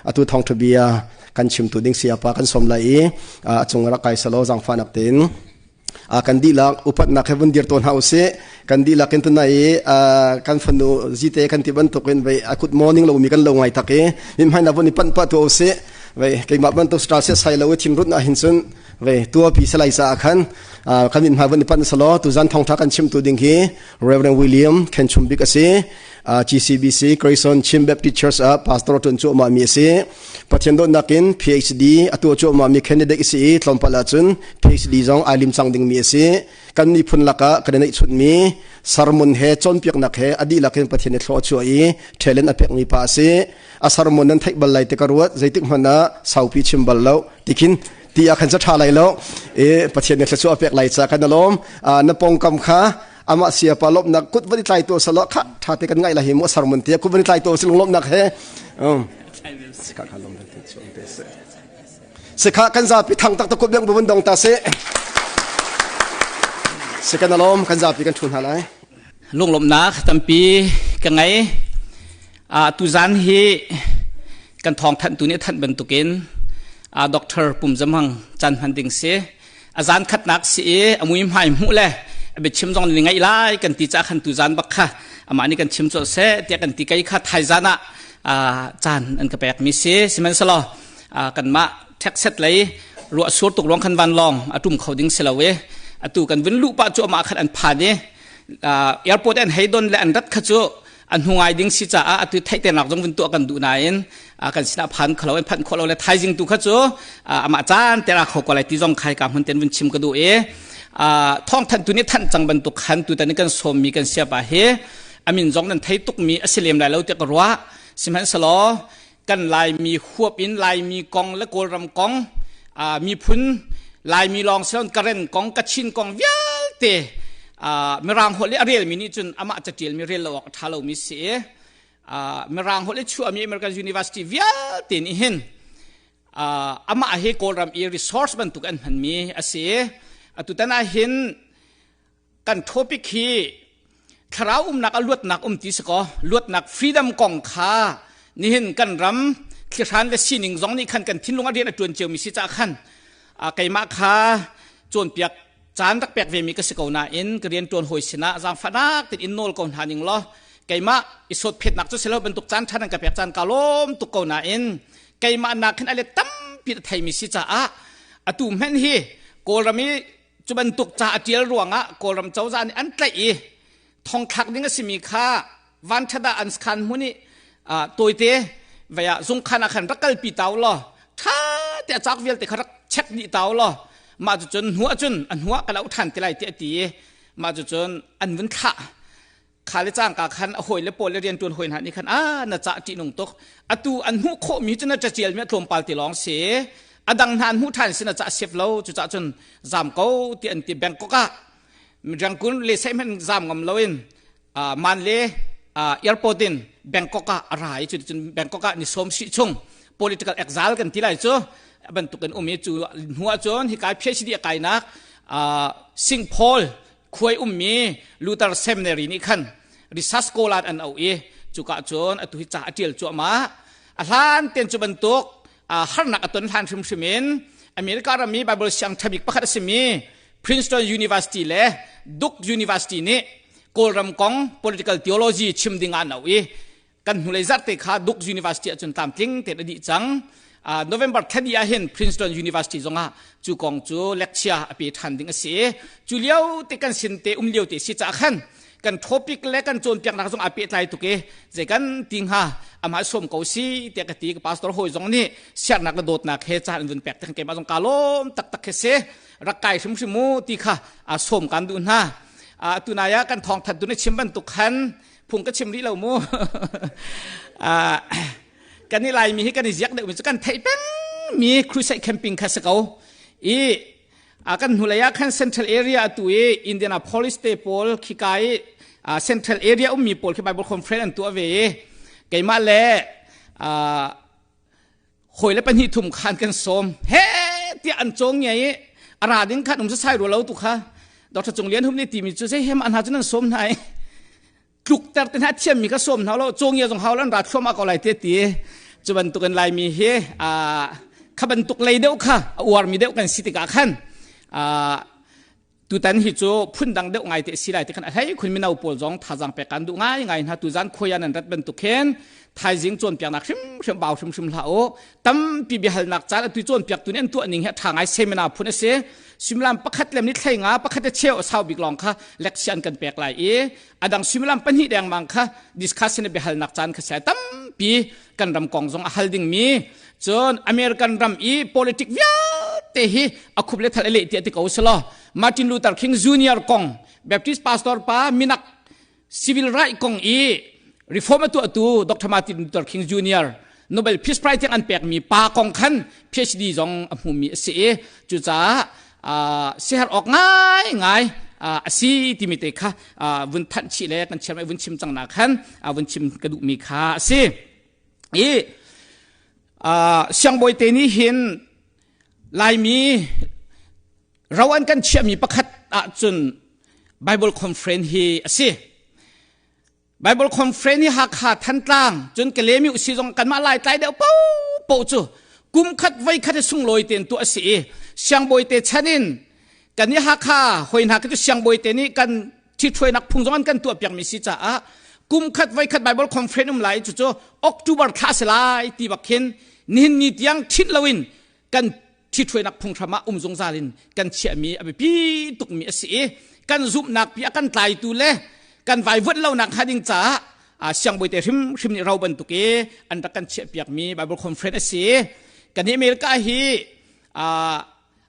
Atu thawngtha bia kan chimtu ding sayapa kan som lai i a cung rak kai salo zangfahnak tein kan dihlak upatnak he vun dir tawn hna usih. Kan dihlak in tunai i kan fanu zite kan ti bantukin vei a good morning lo mi kan lo ngai tak i mimhai na vun i panh pa tu usih. Vei keimah bantuk star se sai lo i thinrut na hin cun vei tua pi salai sa khan kan min hmai vun i panh salo tuzan thawngtha kan chimtu ding hi Reverend William Khenchum bik a si. GCBC Grayson Chin Baptist Church ah pastor ṭuan cuahmah mi a si. Pathian dawtnak in PhD a tuah cuahmah mi candidate a si i tlawmpal ahcun PhD zong ai lim cang ding mi a si. Kan miphun lakah kan i neihchunh mi sermon he cawnpiaknak he a dihlak in Pathian i thlawh a chuah i talent a pekmi pa a si. A sermon nan theih bal lai te ka ruat zeitik hmanh ah saupi chim bal lo tikhin ti ah khan ca ṭha lai lo i Pathian nih thluachuah a pek lai ca kan alawm na pongkam kha amah siapa lawmhnak kut van i tlai to salo kha tha te kan ngai la hi mu sermon te kut van i tlai to silung lawmhnak he sikha kan zapi thang tak tak kut bang dong ta se se kan alom kan zapi kan thun hna lai Lunglawmhnak tampi ka ngei. Tuzan hi kan thawng thanhtu nih a thanh bantukin Dr. Pum Zamang caan hman ding si. A zan khatnak si i a mui hmai hmuh le a biachim zong ni ngaih lai kan ti ca khan tuzan bak kha amah nih kan chim colh seh tiah kan ti kei kha thaizan ah caan an ka pek mi si. Sihmanhsehlaw kanmah ṭhekset lei ruah sur tuk ruang khan vanlawng a ṭum kho ding si lo i atu kan vun luh pah cu amah khan an phan i airport an hei don le an rat kha cu an hnu ngai ding si caah atu theihternak zong vun tuah kan duh nain kan sinah phan kholo in phanh khawh lo le thaizing tu kha cu amah caan te ra kho ko lai ti zong khai ka hmun ten vun chim ka duh i thawng thanh tu nih thanh cang bantuk khan tu tan kan sawm mi kan siapa hi amin zong nan thei tuk mi a si lem lai lo tiah ka ruah sihmanhsehlaw kan Laimi huap in Laimi kong le Kawlram kong miphun Laimi lawng siloin Karen kong Kachin kong vialte Mirang holh i a relmi nih cun amah catialmi rel lo awk a ṭha lomi si i Mirang holh i chuahmi American University vialte nih hin amah hi Kawlram i resource bantuk an hmanmi a si i atutan ah hin Kan topic hi thlarau umnak a luatnak um ti si kaw luatnak freedom kong kha nihin kan ram thlihran le sining zong nih khan kan thinlung a rian a ṭuan ciomi si caah khan keimah kha cawnpiak caan rak pek vemi ka si ko nain ka rian ṭuan hawi sinah zaangfahnak tein in nawl ko hna ning law keimah i sawtphetnak cu si lo bantuk caan ṭhan an ka pek caan ka lawm tuk ko nain keimah nak hin a let tampi a theimi si caah atu hmenh hi Kawlram i Cu bantuk ca a ṭial ruangah Kawlram cozah nih an tlaih i thongthlak ding a simi kha vanṭhat ah an sakhan hmun i tawite vei ah zungkhan ah khan rak kalpi ta u law ṭha te a cauk vialte kha rak check dih ta u law mah cucun hnu ahcun a hnu ah ka lo ṭhan te lai ti a ti i mah cucun an vun thlah. Kha le cangka khan a hawi le pawl le rianṭuan hawi hna nih khan a na cah ṭihnung tuk atu an hmuh khawhmi cu na caṭialmi a tlawmpal ti lawng si a dang hna an hmuh ṭhan sin a cah sep lo cucah cun zam ko ti an ti Bangkok ah Rangoon le sehhmanh zam ngam loin man le airport in Bangkok ah a ra i cuticun Bangkok ah ni sawm sih chung political exile kan ti lai cu bantukin um i cu hnu ah cun hikai PhD a kainak Sing Paul khuai ummi Luther Seminary nih khan research scholar an auh i cuka cun atu hi ca a ṭial cuahmah a hlan ten cu bantuk harnak a ton hlan hrimhrim in America ram i Bible siang ṭhabik pakhat a simi Princeton University le Duke University nih Kawlram kong political theology chim ding ah an auh i kan hnulei zarhte kha Duke University ahcun tlamtling tein a dih cang. November thla dih ah hin Princeton University zongah cu kong cu lecture a pe ṭhan ding a si. Cu lio te kan sin te um lio te si caah khan kan topic le kan cawnpiaknak zong aa pehtlai tuk i zei kan ti hnga amah sawm ko si tiah ka ti ka pastor hawi zong nih siarnak le dawtnak he caan an vun pek te khan keimah zong kaa lawm taktak khi si rak kai hrimhrim mu ti kha sawm kan duh hna tunai ah kan thawngthan tu na chim bantuk khan phung ka chim rih lo mu kan i laimi hi kan i ziak deuh mi cu kan theih peng mi crusade camping kha si ko i kan hnulei ah khan central area atu i Indianapolis te pawl khika i central area ummi pawl khi Bible conference an tuah ve i keimah le hawi le pahnih thum khan kan sawm he tiah an cawng nge i a ra ding khan um sai ru lo tu kha Dr. Cung Lian Hum nih timi cu zei hem an ha cu nan sawm hna i tluk ter te hna thiam mi ka sawm hna lo cawng nge zong hau lan ra thluam ko lai te ti. Cu bantukin Laimi hi kha bantuk lei deuh kha a uarmi deuh kan si tikah khan tutan hi cu phundang deuh ngai te si lai ti khan a hlei khun mino pawl zong thazaang pek kan duh ngai ngai hna. Tuzan khuaya nan rat bantuk khin thaizing cawnpiaknak hrimhrim bau hrimhrim hlah u. Tampi biahalnak caan atu cawnpiak tu nih an tuah ning hi a ṭha ngai. Seminar phun a si, suimilam pakhat lem ni thlei nga pakhat le cheu a sau bik lawng kha lecture an kan pek lai i a dang suimilam pahnih dengmang kha discussion biahalnak caan kha sai. Tampi kan ram kong zong a hal dingmi, cun American ram i politic vialte hi a khup le thal a leh tiah ti ko selaw, Martin Luther King Jr. kong, Baptist pastor pa, minak civil right kong i reform a tuahtu Dr. Martin Luther King Jr. Nobel Peace Prize tiang an pekmi pa kong khan PhD zong a hmumi a si i cucaah siher awk ngai ngai a si timi te kha vun thanh chih le kan chiar vun chim cang na khan vun chim ka duhmi kha a si. I siangbawi te nih hin Laimi ro an kan chiahmi pakhat ahcun Bible Conference hi a si. Bible Conference hi Hakha, Thantlang, cun Kalemi usi zong kanmah Laitlai deuh popo cu kum khat voi khat i sunglawi tein tuah a si i siangbawi te chan in kan i Hakha hoi hna cu siangbawi te nih kan ṭhithruainak phung zong an kan tuah piakmi si caah kum khat voi khat Bible Conference um lai, cucu October thla si lai ti bak khin nihin ni tiang ṭhit loin kan ṭhithruainak phunghram ah um zungzal in kan chiahmi a biapi tukmi a si i kan zumhnak pi a kan tlaitu le kan vaivuanh lonak hnga ding caah siangbawi te hrimhrim nih ro bantuk i an rak kan chiahpiakmi Bible Conference a si. Kan hi America hi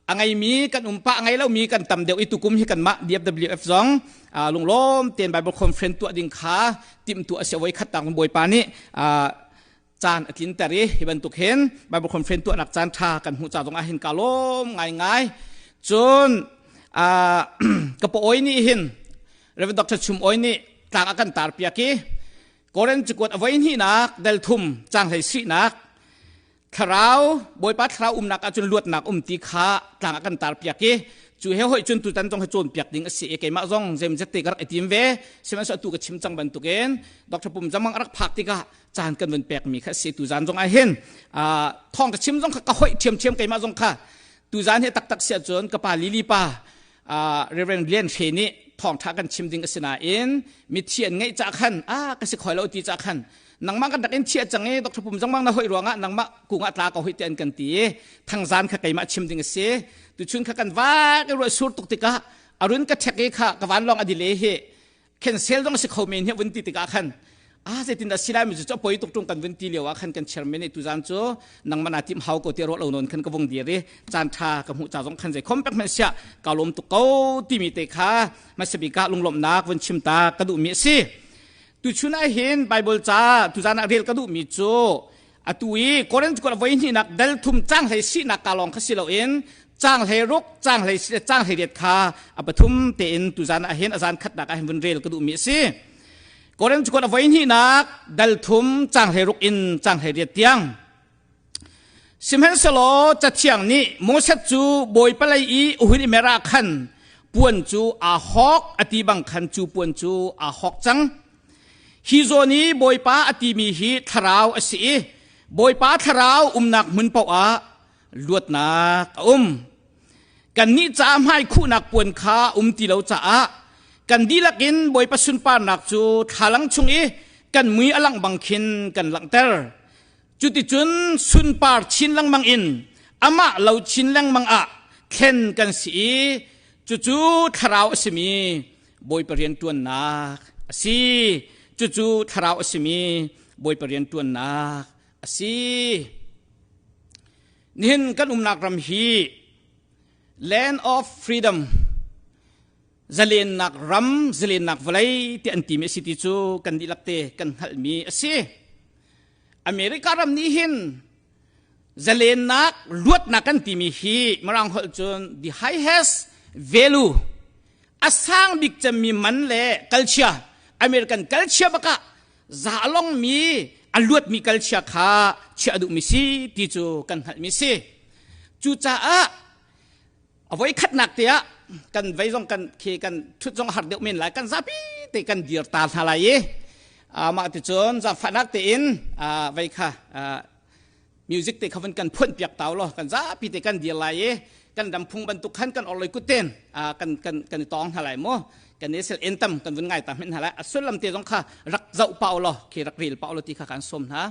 a ngeimi kan um pah, a ngei lomi kan tam deuh i tukum hi kanmah DFWF zong lunglawm tein Bible Conference tuah ding kha timhtuah a si. Voi khat tang Bawipa nih caan a tlinter i hi bantuk hin Bible Conference tuahnak caan ṭha kan hmuh ca zong ah hin ka lawm ngaingai. Cun ka pa oi nih hin, Reverend Dr. Chum Oi nih tlang a kan tar piak i Korin cakuat a voi hnihnak del thum cang hlei sihnak, thlarau Bawipa thlarau umnak ahcun luatnak um ti kha tlang a kan tar piak i cu he hoi cun tutan zong he cawn piak ding a si i keimah zong zemzet te ka rak i tim ve. Sihmanhsehlaw atu ka chim cang bantukin Dr. Pum Zamang a rak phak tikah caan kan vun pekmi kha si. Tuzan zong ah hin thawng ka chim zong kha ka hoih ṭhiamṭhiam keimah zong kha. Tuzan hi taktak si ahcun ka pa Lili pa, Reverend Lian Hre nih thawngṭha kan chim ding a si nain mithi an ngeih ca khan a ka si khoi lo ti ca khan nangmah kan rak in thiah cang i Dr. Pum zongmang na hoih ruangah nangmah kungah tla ko hoi te an kan ti i thangzan kha keimah chim ding a si. Tuchun kha kan vak i ruah sur tuk tikah arun ka ṭhek i kha ka vanlawng a delay hi cancel zong si kho men hi vun ti tikah khan a zeitin dah silai mi cu poi tuk tung kan vun ti lio ah khan kan chairman nih tuzan cu nangmah na tim hau ko ti ro lo non khan ka vung dir i caan tha ka hmuh ca zong khan zei khom pek hmanh sia ka lawm tuk ko timi te kha masabika lunglawmhnak vun chim ta ka duh mi a si. Tuchun ah hin Bible ca tuzan ah rel ka duh mi cu atu i Korinth kuat voi hnihnak dal thum cang hlei sinak ka lawng kha si loin cang hlei ruk, cang hlei si le cang hlei riat kha a pathum tein tuzan ah hin a zan khatnak ah hin vun rel ka duhmi a si. Korinth kuat voi hnihnak dal thum cang hlei ruk in cang hlei riat tiang. Sihmanhsehlaw Cathiang nih Moses cu Bawipa lei i uhun i mer ah khan puan cu aa hawk a ti bang khan cu puan cu aa hawk cang. Hi zawn i Bawipa a timi hi thlarau a si i Bawipa thlarau umnak hmun paoh ah luatnak a um. Kannih caah hmaikhuhnak puan kha um ti lo caah kan dihlak in Bawipa sunparnak cu thlalang chung i kan mui a langh bang khin kan langhter. Cuticun sunpar chin lengmang in amah lo chin lengmang ah thlen kan si i cucu thlarau a simi Bawipa rianṭuannak a si. Cucu thlarau a simi Bawipa rianṭuannak a si. Nihin kan umnak ram hi land of freedom, zalennak ram, zalennak vawlei ti an timi a si ti cu kan dihlak te kan hngalhmi a si. America ram nih hin zalennak, luatnak kan timi hi Mirang holh cun the highest value, a sang bik cemmi man le culture, American culture bakah zalongmi a luatmi culture kha chiah duhmi si ti cu kan hngalhmi si. Cucaah a voi khatnak te ah kan vei zong kan khi kan thut zong har deuh men lai, kan zapi te kan dir ta hna lai i mah ti cun zaangfahnak tein vei kha. Music te kha van kan phuan piak tau lo kan zapi te kan dir lai i kan ram phung bantuk khan kan orloi kuten kan kan kan i tong hna lai mu kan i sel entam kan vun ngai ta men hna lai a sullam te zong kha rak zoh pau lo khi rak rel pau lo ti kha kan som hna.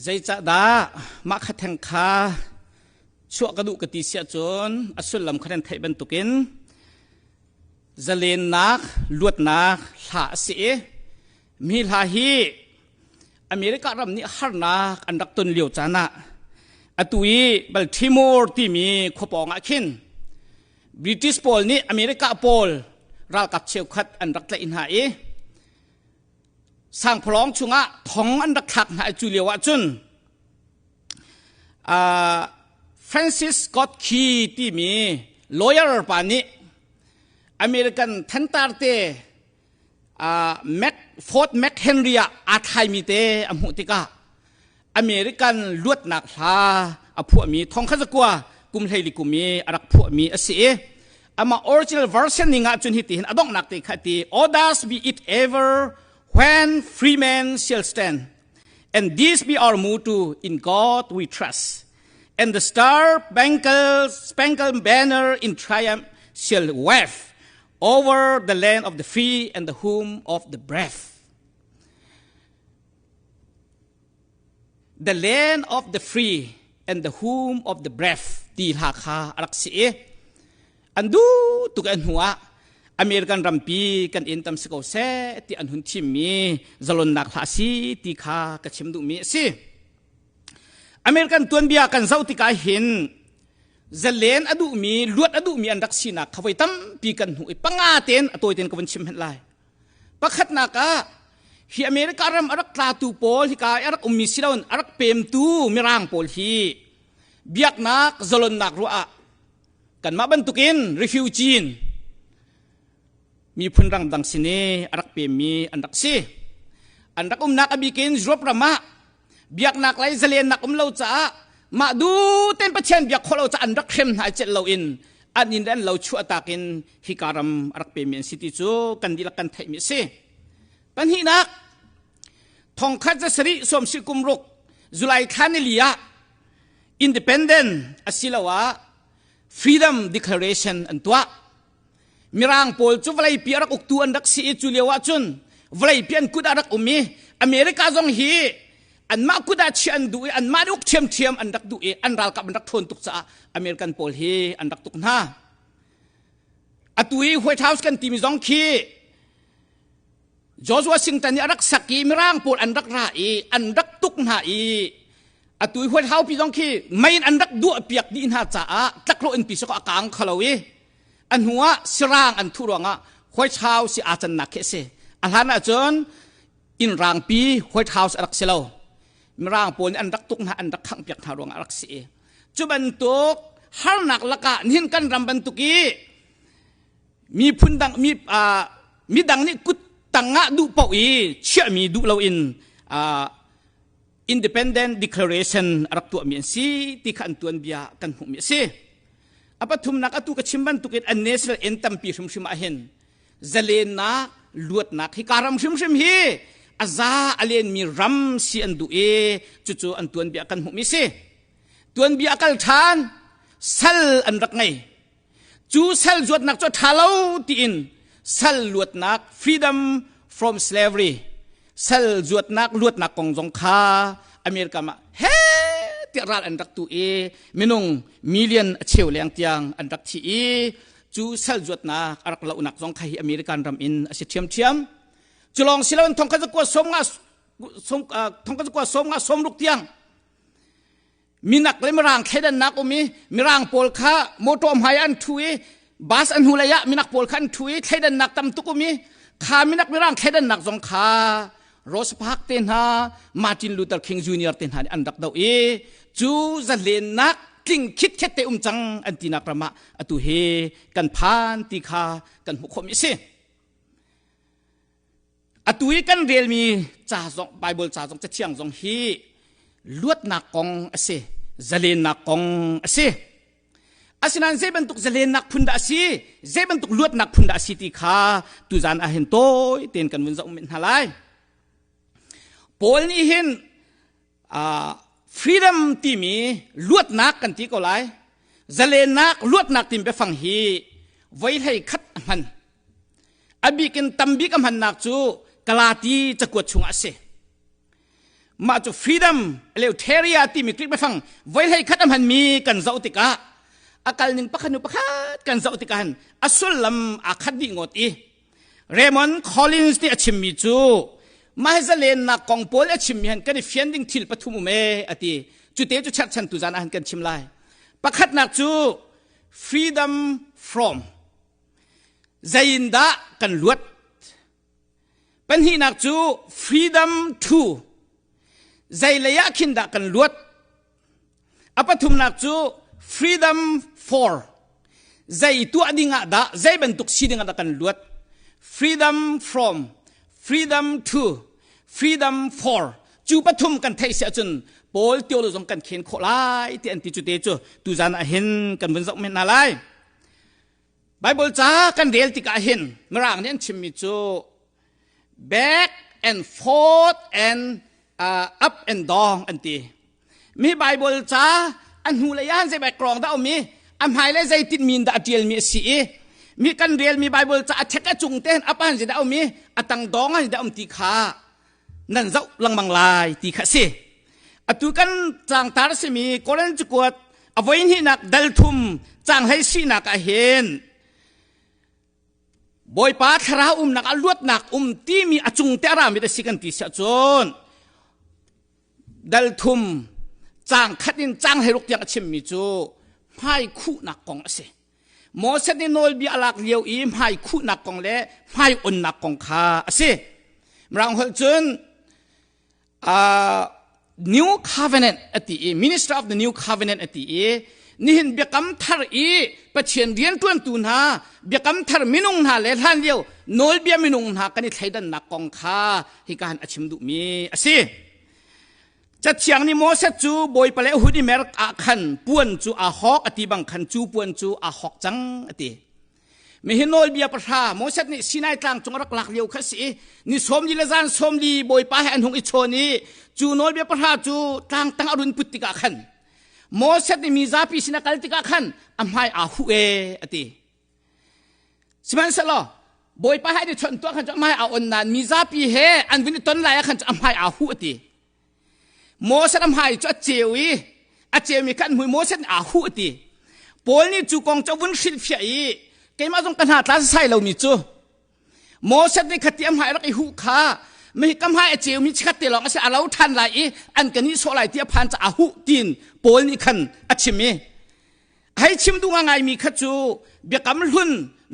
Zeicahdah mah kha theng kha chuah ka duh ka ti siah cun a sullam kha nan theih bantukin zalennak luatnak hla a si i mi hla hi America ram nih harnak an rak ton lio caan ah atu i Baltimore timi khua pawng ah khin British pawl nih America pawl ralkap cheukhat an rak tlaih hna i sangphalawng chungah thong an rak thlak hna i cu lio ah cun uh, Francis Scott Key timi lawyer pa nih American thantar te uh, Mac, Fort McHenry ah aa thlaimi te a hmuh tikah American luatnak hla a phuahmi thongkhat zakua kum hleili kum i a rak phuahmi a si i amah original version ning ah cun hi ti hin a donghnak te kha ti O thus be it ever when free men shall stand and this be our motto in God we trust and the star spangled spangled banner in triumph shall wave over the land of the free and the home of the brave The land of the free and the home of the brave ti hla kha a rak si i an duh tuk an hnu ah American rampi kan inn tam si ko seh ti an hun thimmi zalonnak hla si ti kha ka chim duhmi a si. American tuanbia kan zoh tikah hin zalen a duhmi luat a duhmi an rak sinak kha voi tampi kan hnu i panga ten a tawi ten ka vun chim hen lai. Pakhatnak ah hi America ram a rak tlatu pawl hika i a rak ummi si loin a rak pemtu Mirang pawl hi biaknak zalonnak ruah ah kanmah bantukin refugee in miphun rangdang sin i a rak pemmi an rak si. An rak umnak a bikin Europe ram ah biaknak lei zalennak um lo caah mah du ten Pathian biak khawh lo caah an rak hrem hna i celh loin an inn le an lo chuahtak in hika ram a rak pemi an si ti cu kan dihlak kan theihmi a si. Pahnihnak thongkhat za sarih sawmsih kum ruk July thla nili ah independent asiloah freedom declaration an tuah. Mirang pawl cu vawleipi a rak uktu an rak si i cu lio ah cun vawleipi an kut ah rak um i America zong hi anmah kut ah chiah an duh i anmah nih uk ṭhiamṭhiam an rak duh i an ralkap an rak ṭhawn tuk caah American pawl hi an rak tuk hna. Atu i White House kan timi zong khi George Washington nih a rak sak i Mirang pawl an rak ra i an rak tuk hna i atu i White House pi zong khi mei in an rak duah piak dih hna caah tlaklawh innpi sawk a kaang kho lo i a hnu ah sirang an thuh ruangah White House i aa cannak khi a si. A hlan ahcun inn rangpi White House a rak si lo. Mirang pawl nih an rak tuk hna, an rak khanghpiak hna ruangah a rak si i cu bantuk harnak lakah nihin kan ram bantuk i miphun dang mi midang nih kut tangah duh paoh i chiahmi duh loin Independent Declaration a rak tuahmi an si ti kha an tuanbia kan hmuhmi a si. A pathumnak atu ka chim bantukin an national en tampi hrimhrim ah hin zalennak luatnak hi ka ram hrimhrim hi a za a lenmi ram si an duh i cucu an tuanbia kan hmuhmi si. Tuanbia a kal ṭhan sal an rak ngei. Cu sal zuatnak cu a ṭha lo tiin sal luatnak freedom from slavery sal zuatnak luatnak kong zong kha America ah he tiah ral an rak tu i minung million a cheu leng tiang an rak thi i cu sal zuatnak a rak lohnak zong kha hi American ram in a si ṭhiamṭhiam. Cu lawng si loin thongkhat zakua sawm nga thongkhat zakua sawm nga sawm ruk tiang minak le mirang thleidannak um i mirang pawl kha motor hmai an ṭhu i bus an hnulei ah minak pawl kha an ṭhu i thleidannak tam tuk um i kha minak mirang thleidannak zong kha Rosa Parks te hna Martin Luther King Jr. te hna nih an rak doh i cu zalennak tling khitkhet te um cang an tinak ram ah atu hi kan phan ti kha kan hmuh khawhmi a si. Atu i kan relmi ca zong Bible ca zong cathiang zong hi luatnak kong a si, zalennak kong a si. Asinain zei bantuk zalennak phun dah a si, zei bantuk luatnak phun dah a si ti kha tuzan ah hin tawi tein kan vun zoh men hna lai. Paul nih hin uh, freedom timi luatnak kan ti ko lai. Zalennak luatnak timi biafang hi voi hlei khat a hman. A bik in tambik a hmannak cu Galati cakuat chungah a si. Mah cu freedom eleutheria timi Greek biafang voi hlei khat a hmanmi kan zoh tikah a kal ning pakhat hnu pakhat kan zoh tikah hin a sullam aa khat dih ngawt i Raymond Collins nih a chimmi cu mah zalennak kong pawl a chimmi han kan i fian ding thil pathum um e a ti cu te cu cherhchan tu zan ah han kan chim lai pakhatnak cu freedom from Zeiindah kan luat? Pahnihnak cu freedom to. Zei lei ah khin dah kan luat? A pathumnak cu freedom for. Zei tuah ding ah dah, zei bantuk si ding ah dah kan luat? Freedom from, freedom to, freedom for. Cu pathum kan theih si ahcun Paul tiolo zong kan khen khawh lai ti an ti cu te cu tuzan ah hin kan vun zoh men hna lai. Bible ca kan rel tikah hin Mirang nih an chimmi cu back and forth and uh, up and down an ti. Mi Bible ca a hnu lei ah zei background dah um i a hmai le zei tin min dah a tial mi a si i mi kan rel mi Bible ca a thek a cung te up an dah um i a tang dong an dah um ti kha nan zoh lengmang lai ti kha si. Atu kan tlangtar simi Korin cakuat a voihnihnak dal thum cang hlei sinak ah hin Bawipa thlarau umnak ah luatnak um timi a cung te a rami da si kan ti siah cun dal thum cang khat in cang hlei ruk tiang a chimmi cu hmai khuhnak kong a si. Moses nih nawlbia a lak lio i hmai khuhnak kong le hmai onnak kong kha a si. Mirang holh cun uh, New Covenant a ti i Minister of the New Covenant a ti i nihin biakam thar i Pathian rianṭuantu hna biakam thar minung hna le hlan lio nawlbia minung hna kan i thleidannak kong kha hika han a chim duhmi a si. Cathiang nih Moses cu Bawipa le hun i mer ah khan puan cu aa hawk a ti bang khan cu puan cu aa hawk cang a ti. Mihin nawlbia pahra Moses nih Sinai tlang cung a rak lak lio kha si i ni sawmli le zan sawmli Bawipa he an hung i chawn i cu nawlbia pahra cu tlang tang a run put tikah khan Moses nih mi zapi sin a kal tikah khan a hmai aa huh e a ti. Sihmanhsehlaw Bawipa he an i chawnh tuah khan cu a hmai aa on nain mi zapi he an vun i ton lai ah khan cu a hmai aa huh a ti. Moses a hmai cu a ceu i a ceumi kha an hmui Moses nih aa huh a ti. Paul nih cu kong cu a vun hrilhfiah i keimah zong ka hna tla sai lomi cu Moses nih khati a hmai rak i huh kha mi ka hmai a ceumi chikkhat te lawng a si a lo ṭhan lai i an ka nih sawh lai ti a phan ca a huh tiin Paul nih khan a chim i hei chim duh ngaimi kha cu biakam hlun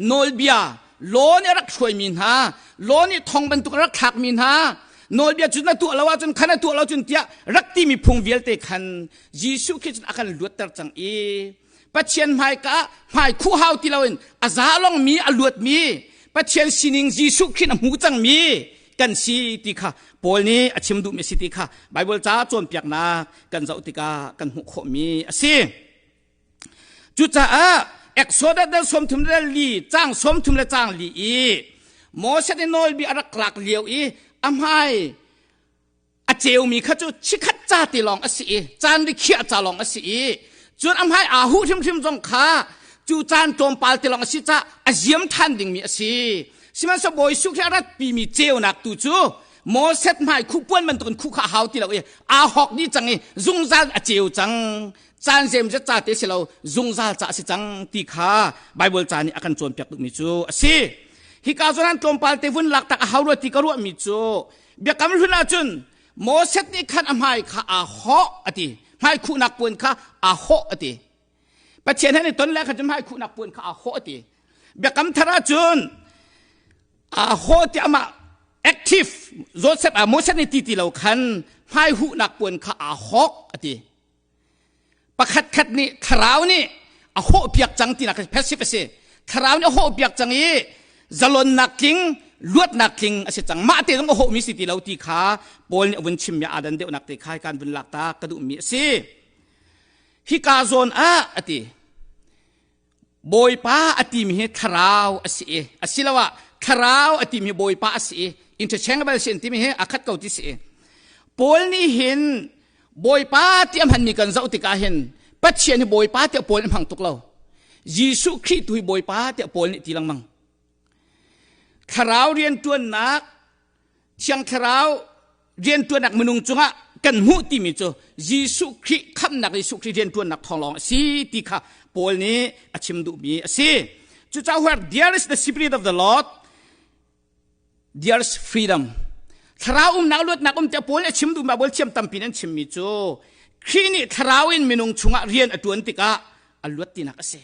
nawlbia. Law nih a rak hruaimi hna, law nih thong bantuk a rak thlakmi hna, nawlbia cu na tuah lo ahcun khan na tuah lo cun tiah rak timi phung vialte khan Jesuh Khrih cun a kan luatter cang i Pathian hmaika ah hmai khuh hau ti loin a za longmi a luatmi Pathian sining Jesuh Khrih a hmu cangmi kan si ti kha Paul nih a chim duhmi a si ti kha Baibal ca cawnpiaknak kan zoh tikah kan hmuh khawhmi a si. Cucaah Exodus dal 34 le li caang 30 le caang li i Moses nih nawlbia a rak lak lio i a hmai a ceumi kha cu chikhat ca te lawng a si i caan rikhiah ca lawng a si i cun a hmai aa huh hrimhrim zong kha cu caan tlawmpal te lawng a si ca a ziam ṭhan dingmi a si. Sihmanhsehlaw Bawi Jesuh Khrih a ratpimi ceunak tu cu Moses hmai khuh puan bantukin khuh kha a hau ti lo i aa hawk dih cang i zungzal a ceu cang. Caan zeimzat ca te si lo zungzal ca a si cang ti kha Baibal ca nih a kan cawnpiak duhmi cu a si. Hika zawn an tlawmpal te vun lak tak a hau rua ti ka ruahmi cu Biakam hlun ahcun Moses nih khan a hmai kha aa hawh a ti. Hmai khuhnak puan kha aa hawh a ti. Pathian he ni ton le khan cun hmai khuhnak puan kha aa hawh a ti. Biakam thar ahcun aa hawh ti amah active Joseph ah Moses nih ti ti lo khan hmai huhnak puan kha aa hawk a ti. Pakhatkhat nih thlarau nih a hawhpiak cang tinak passive a si. Thlarau nih a hawhpiak cang i zalonnak tling, luatnak tling a si cang. Mah te zong a hawhmi si ti lo ti kha Paul nih a vun chimmi aa dan deuhnak te kha kan vun lak ta ka duhmi a si. Hika zawn ah a ti. Bawipa a timi hi thlarau a si i asiloah thlarau a timi hi Bawipa a si i interchangeable si an timi hi a khat ko ti si i Paul nih hin Bawipa ti a hmanmi kan zoh tikah hin Pathian hi Bawipa tiah Paul nih hmang tuk lo. Jesuh Khrih tu hi Bawipa tiah Paul nih ti lengmang. Thlarau rianṭuannak Thiang Thlarau rianṭuannak minung cungah kan hmuh timi cu Jesuh Khrih khamhnak Jesuh Khrih rianṭuannak thawng lawng a si ti kha Paul nih a chim duhmi a si. Cucaah where there is the spirit of the Lord, there is freedom. Thlarau umnak luatnak um tiah Paul nih a chim duhmi Baibal thiam tampi in an chimmi cu Khrih nih thlarau in minung chungah rian a ṭuan tikah a luat tinak a si.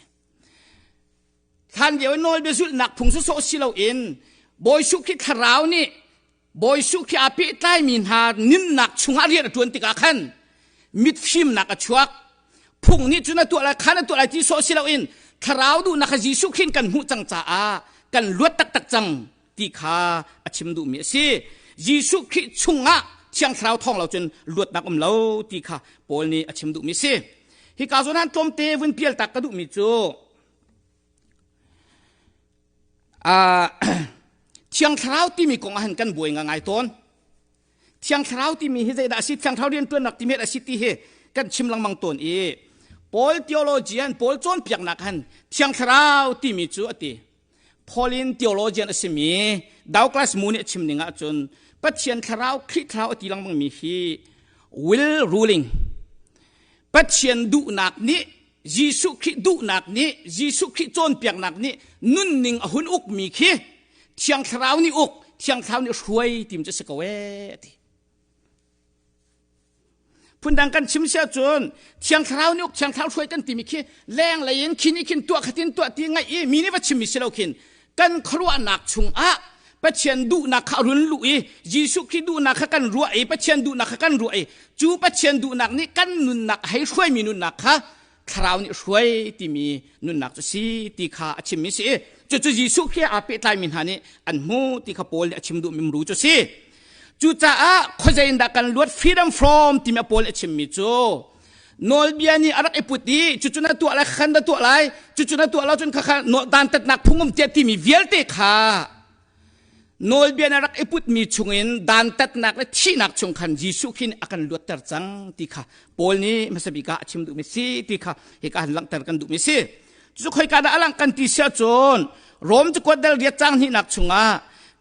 Hlan lio i nawlbia zulhnak phung sawsawh si loin Bawi Jesuh Khrih thlarau nih Bawi Jesuh Khrih aa pehtlaimi hna nunnak chungah rian a ṭuan tikah khan mitfimnak a chuak. Phung nih cun a tuah lai, khan a tuah lai ti sawh si loin thlarau duhnak kha Jesuh Khrih in kan hmuh cang caah kan luat taktak cang ti kha a chim duhmi a si. Jesuh Khrih chungah Thiang Thlarau thawng lo cun luatnak um lo ti kha Paul nih a chim duhmi a si. Hika zawn ah tlawmte vun pial tak ka duhmi cu Thiang Thlarau timi kong ah hin kan buai ngai tawn. Thiang Thlarau timi hi zeidah a si? Thiang Thlarau rianṭuannak timi a si ti hi kan chim lengmang tawn i Paul theologian, Paul cawnpiaknak han Thiang Thlarau timi cu a ti. Pauline theologian a simi Douglas Moo nih a chim ning ahcun Pathian Thlarau, Khrih Thlarau a ti lengmangmi hi will ruling Pathian duhnak nih Jesuh Khrih duhnak nih Jesuh Khrih cawnpiaknak nih nunning a hun ukmi khi Thiang Thlarau nih uk Thiang Thlarau nih hruai tim cu a si ko ee a ti. Phundang kan chim si ahcun Thiang Thlarau nih uk Thiang Thlarau hruai kan timi khi lenglei in khi nih khin tuah khatin tuah ti ngaih i mi nih va chimmi si lo khin kan khuaruahnak chungah Pathian duhnak kha a run luh i Jesuh Khrih duhnak kha kan ruah i Pathian duhnak kha kan ruah i cu Pathian duhnak nih kan nunnak a hei hruaimi nunnak kha Thlarau nih hruai timi nunnak cu si ti kha a chimmi si i cucu Jesuh Khrih aa pehtlaimi hna nih an hmu ti kha Paul nih a chim duhmi muru cu si. Cucaah khuazei in dah kan luat freedom from timi a Paul nih a chimmi cu nawlbia nih a rak i put i cucu na tuah lai khan na tuah lai cucu na tuah lo cun khakha dantatnak phung um tiah timi vialte kha nawlbia na rak i putmi chungin dantatnak le thihnak chung khan Jesuh khin a kan luatter cang ti kha Paul nih hmasa bik ah a chim duhmi si ti kha hika han langhter kan duhmi si cu khoika dah a langh kan ti sia cun Rom cakuat dal riat cang hnihnak chungah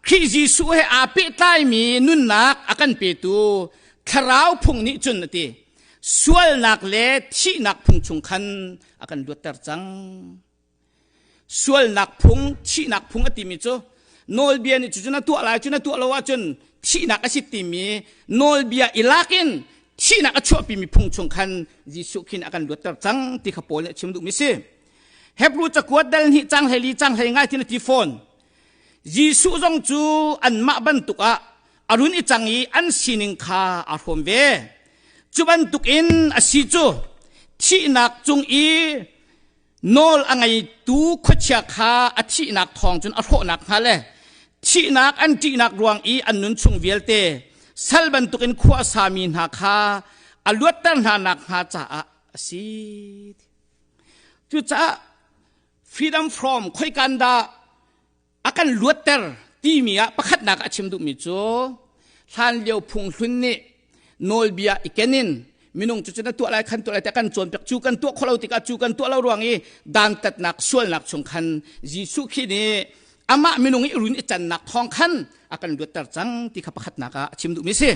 Khrih Jesuh he aa pehtlaimi nunnak a kan petu thlarau phung nih cun a ti sualnak le thihnak phung chung khan a kan luatter cang. Sualnak phung, thihnak phung a timi cu nawlbia nih cucu na tuah lai cu na tuah lo ahcun thihnak a si timi nawlbia i lak in thihnak a chuahpimi phung chung khan Jesuh khin a kan luatter cang ti kha Paul nih a chim duhmi si. Hebrew cakuat dal hnih cang hlei li cang hlei ngai tin a ti fawn. Jesuh zong cu anmah bantuk ah a run i cang i an sining kha aa hrawm ve. Cu bantukin a si cu thihnak cung i nawl a ngeitu khuachia kha a thihnak thawng cun a hrawhnak hnga le thihnak an ṭihnak ruang i an nun chung vialte sal bantukin khua a sami hna kha a luatter hna nakhnga caah a si. Cucaah freedom from khoikan dah a kan luatter timi ah pakhatnak a chim duhmi cu hlanlio phunghlun nih nawlbia i ken in minung cu na tuah lai khan tuah lai tiah kan cawnpiak cu kan tuah khawh lo tikah cu kan tuah lo ruang i dantatnak sualnak chung khan Jesuh Khrih nih amah minung i run i cannak thawng khan a kan luatter cang ti kha pakhatnak ah a chim duhmi si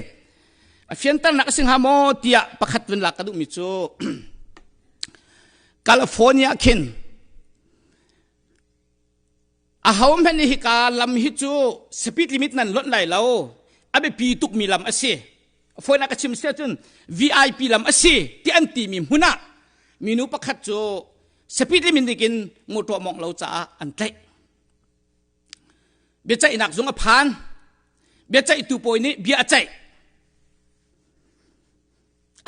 a fianternak a si hnga maw tiah pakhat vun lak ka duhmi cu California khin Aho hmanh nih hika lam hi cu speed limit nan lonh lai lo. A biapi tukmi lam a si. Fawinak ka chim si ahcun VIP lam a si ti an timi hmun ah minu pakhat cu speed limit nik in motor mawngh lo caah an tlaih. Biaceihnak zung a phan. Biaceihtu pawi nih bia a ceih.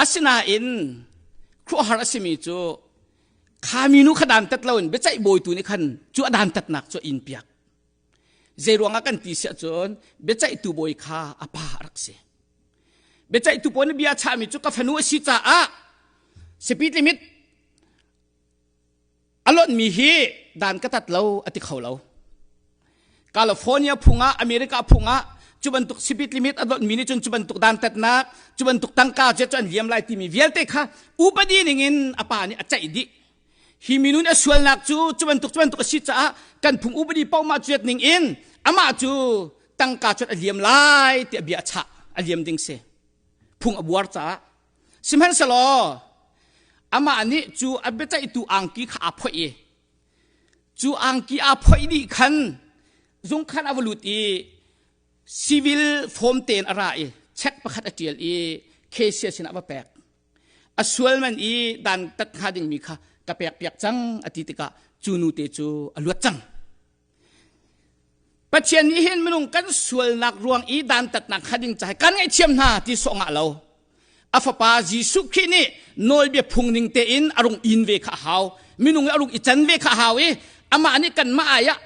Asinain khuahar a simi cu kha minu kha dantat loin biaceih bawitu nih khan cu a dantatnak cu a in piak. Zeiruangah kan ti siah cun biaceihtu bawi kha a pa a rak si. Biaceihtu pawl nih bia chahmi cu ka fanu a si caah speed limit A lonhmi hi dan ka tat lo a ti kho lo. California phung ah, America phung ah cu bantuk speed limit a lonhmi nih cun cu bantuk dantatnak, cu bantuk tangka cu an liam lai timi vialte kha upadi ningin a pa nih a ceih dih. Hi minun a sualnak cu cu bantuk cu bantuk a si caah kan phung upadi paohmah cuat ning in amah cu tangka cu a liam lai tiah bia a chah a liam ding si. Phung a buar caah Sihmanhsehlaw amah nih cu a biaceihtu angki kha aa phoih i cu angki aa phoih dih khan zungkhan a va lut i civil form tein a ra i check pakhat a ṭial i cashier sinah a va pek. A sual man i dan tat hnga dingmi kha ka pek piak cang a ti tikah cu nu te cu a luat cang. Pathian nih hin minung kan sualnak ruang i dantatnak kha ding caah kan ngaihthiam hna ti sawh ngah lo. A fapa Jesuh Khrih nih nawlbia phung ning tein a rung in ve kha a hau. Minung i a rung i can ve kha a hau i amah nih kanmah ai ah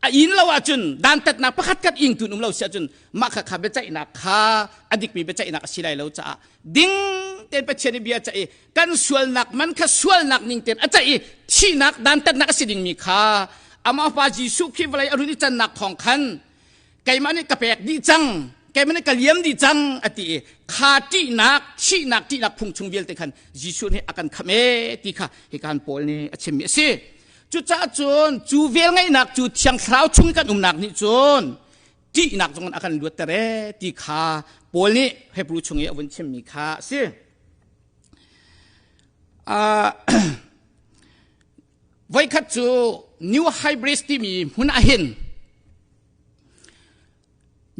a in lo ahcun dantatnak pakhat khat ingtu um lo si ahcun mah kha kha biaceihnak kha a dikmi biaceihnak a si lai lo caah ding tein Pathian nih bia ceih i kan sualnak man kha sualnak ning tein a ceih i thihnak dantatnak a si dingmi kha amah pa Jesuh Khrih vawlei a run i cannak thawng khan keimah nih ka pek dih cang keimah nih ka liam dih cang a ti i kha ṭihnak thihnak ṭihnak phung chung vialte khan Jesuh nih a kan khamh e ti kha hikan Paul nih a chimmi a si cucaah cun cu vel ngeihnak cu Thiang Thlarau chung i kan umnak nih cun ṭihnak zong in a kan luatter e ti kha Paul nih Hebrew chung i a vun chimmi kha a si. Uh, voikhat cu New Hybrid timi hmun ah hin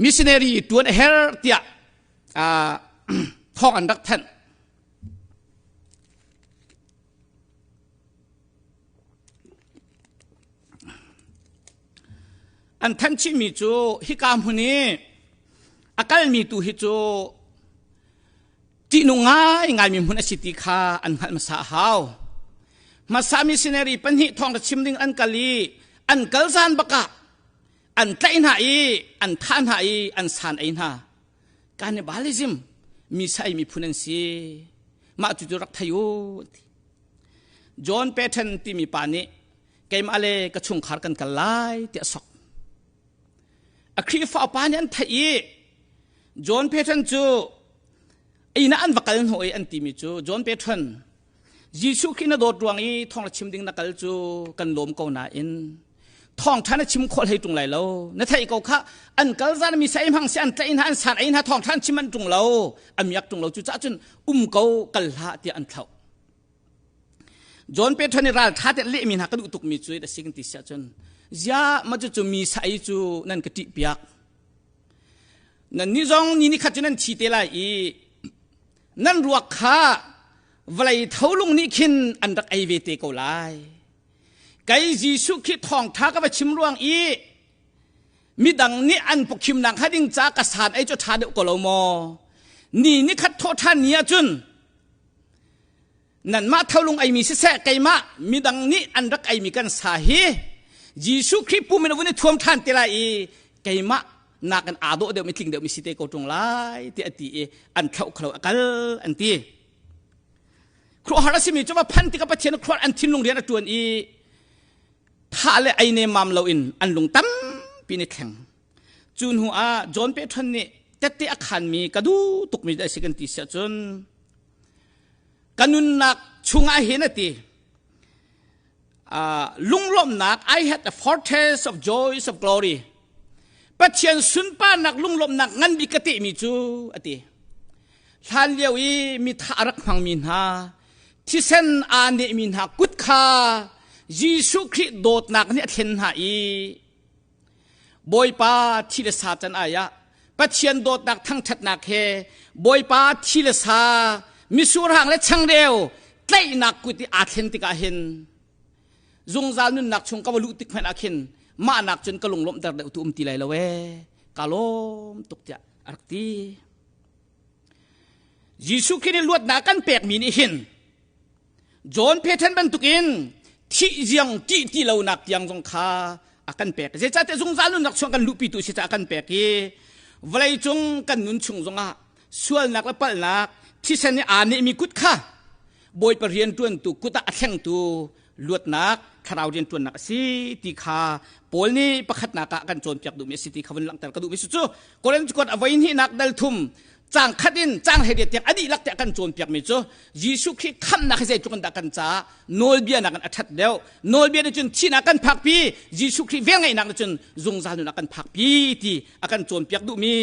missionary tuan a her tiah uh, thawng an rak thanh. An thanh chihmi cu hika hmun i a kalmi tu hi cu ṭihnung ngaingaimi hmun a si ti kha an hngalh hmasa a hau. Hmasa missionary pahnih thawngṭha chim ding an kal i an kal zan bakah an tlaih hna i an thah hna i an san ei hna. Cannibalism mi sa ei miphun an si. Mah cu cu rak thei u. John Patton timi pa nih keimah le ka chungkhar kan kal lai tiah a sok. A Khrihfa upa nih an theih i John Patton cu inn ah an va kal hnawh i an timi cu John Patton Jesuh Khrih na dawt ruang i thawng na chim ding na kal cu kan lawm ko nain thawngṭha na chim khawh hlei ṭung lai lo na theih ko kha an kal zan mi sai hmang si an tlaih hna an san ei hna thawngṭha an chim an ṭung lo a miak ṭung lo cu cah cun um ko kal hlah tiah an thlauh John Peter nih ralṭha te lehmi hna ka duh tukmi cu a si kan ti siah cun ziah ma cu mi sa ei cu nan ka ṭih piak nan ni zong ni ni khat cu nan thi te lai i nan ruak kha vawlei tholung nih khin an rak ei ve te ko lai kei Jesuh khi thawngṭha ka va chim ruang i. Midang nih an pawkhimnak hnga ding ca ka san ei cu ṭha deuh ko lo maw? Ni ni khat thawh ṭhan ni ahcun nanmah tholung eimi siseh keimah midang nih an rak eimi kan sa hi Jesuh Khrih pum in a vun i thuam ṭhan te lai i keimah nakin aa dawh deuhmi tling deuhmi si te ko ṭung lai tiah a ti i an thlauh kholo a kal an ti. Khuaruahhar a simi cu va phan tikah Pathian khuaruah an thinlung rian a ṭuan i thah le ei nemmam loin an lung tampi in i thleng. Cu hnu ah John Patton nih tette a khanmi ka duh tukmi a si kan ti si ahcun ka nunnak chungah hin a ti uh, lunglawmhnak I had a foretaste of joys of glory Pathian sunparnak lunglawmhnak ngan bik ka tehmi cu a ti hlan lio i mitha a rak hmangmi hna thisen aa nehmi hna kut kha Jesuh Khrih dawtnak nih a thlen hna i Bawipa thi le sa can ai ah Pathian dawtnak thangṭhatnak he Bawipa thi le sa misurhang le changreu tlaihnak kut i aa thlen tikah hin zungzal nunnak chung ka va luh tik hmanh ah khin mah nak cun ka lunglawmhter deuh tu um ti lai lo ee ka lawm tuk tiah a rak ti. Jesuh Khrih nih luatnak kan pekmi nih hin John Patton bantukin thih ziang ṭih ti lonak tiang zong kha a kan pek. Zeicahtiah zungzal nunnak chung kan luhpitu si caah a kan pek i vawleicung kan nun chung zongah sualnak le palhnak thisen nih aa nehmi kut kha Bawipa rianṭuantu kut ah a thlengtu luatnak thlarau rianṭuannak a si ti kha Paul nih pakhatnak ah kan cawnpiak duhmi a si ti kha vun langhter ka duhmi si cu Korinth kuat a voi hnihnak dal thum cang khat in cang hlei tiang a dihlak tiah kan cawnpiakmi cu Jesuh Khrih khamhnak hi zeitluk in dah kan caah nawlbia nakin a ṭhat deuh nawlbia nih cun thihnak kan phakpi Jesuh Khrih velngeihnak nih cun zungzal nun a kan phakpi ti a kan cawnpiak duhmi